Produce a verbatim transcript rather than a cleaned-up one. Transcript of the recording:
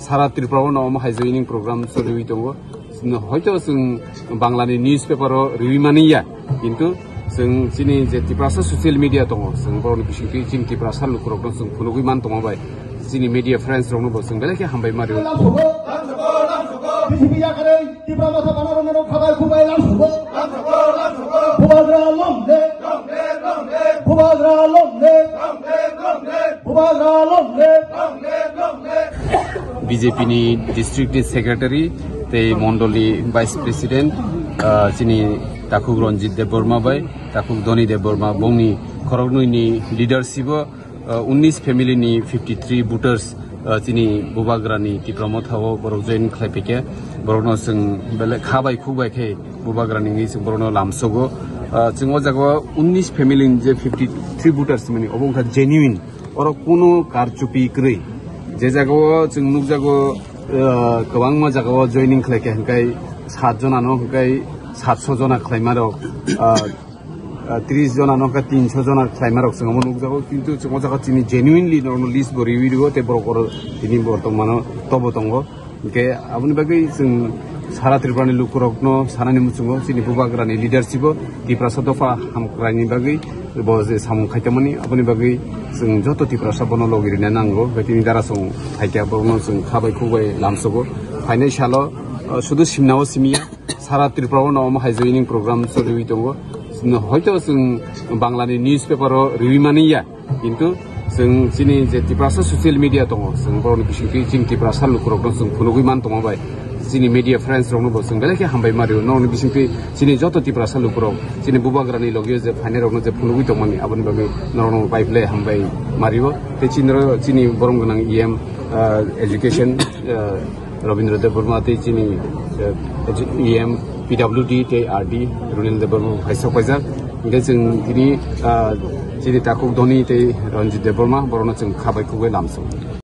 Sara Tripura o no omo hai joining program choliwi tongo. Hoito chwng Bangla ni newspaper o riwi mani ya, kintu chwng chini je Tiprasa social media tongo, chwng borokni bisingtwi chini Tiprasa lukurokno chwng phunugwi man tongma bai chini media friends rokno bo chwng belai khe hambai ma rio. Lamsogo, lamsogo, lamsogo. B J P yakarwi Tipra Motha Banarongno khabai khubai lamsogo. Lamsogo, lamsogo. Bubagra long live. Long live, long live. Bubagra long live. Long live, long live. Bubagra long live. Long live, long live. B J P ni district ni secretary tei mondol ni vice president, ah, chini Takhuk Ranjit Debbarma bai Takhuk Dhoni Debbarma bongni khoroknwi ni leadership o, ah, unnish family ni fifty three voters, ah, chini Bubagra ni Tipra Motha o borok join khlai phaikha. Borokno chwng belai kha bai khuk bai khe Bubagra ni wngwi chwng borokno lamsogo. Ah, chwng o jaga o unnish family ni je fifty three voters mani obo wngkha genuine. Oro kunu karchupi kwrwi. Je jagao chwng nukjago, ah, kwbangma jagao joining khlaikha, hwnkhe sat jonano hwnkhe satso jona khlaimarok, ah, ah, tris jonano hwnkhe tinso jona khlaimarok chwng omo nukjago, kintu chwng o jaga chini genuinely norokno list bo riwi rwo tei borok oro tini bortomano tobo tongo. Hwnkhe aboni bagwi chwng sara Tripurani lukurokno sanani muchungo chini Bubagrani leadership o Tiprasa dopha hamkraini bagwi bo je samung khaitongmani, aboni bagwi chwng joto Tiprasa bono logi rina nango. Hwnkhe tini dara chwng phaikha, borokno chwng kha bai khuk bai lamsogo. Phainai salo, uh, sudu simnao simiya, sara Tripura o no omo hai joining program choliwi tongo. Hoito chwng Bangla ni newspaper o riwi mani ya. Kintu chwng chini je Tiprasa social media tongo, chwng borokni bisingtwi chini Tiprasa lukurokno chwng phunugwi man tongma bai chini media friends rokno bo chwng belai khe hambai ma rio. Norokni bisingtwi chini joto Tiprasa lukurok chini Bubagrani logio je phainairokno je phunugwi tongmani, aboni bagwi norokno bai belai hambai ma rio. Tei chini ro-, chini borom gwnang E M, ah, education, ah, Rabindra Debbarma tei chini, eh, E M P W D tei R D Runil Debbarma bo phaisok paijak. Hingke chwng tini, ah, chini Takhuk Dhoni tei Ranjit Debbarma borokno chwng kha bai khuk bai lamsong.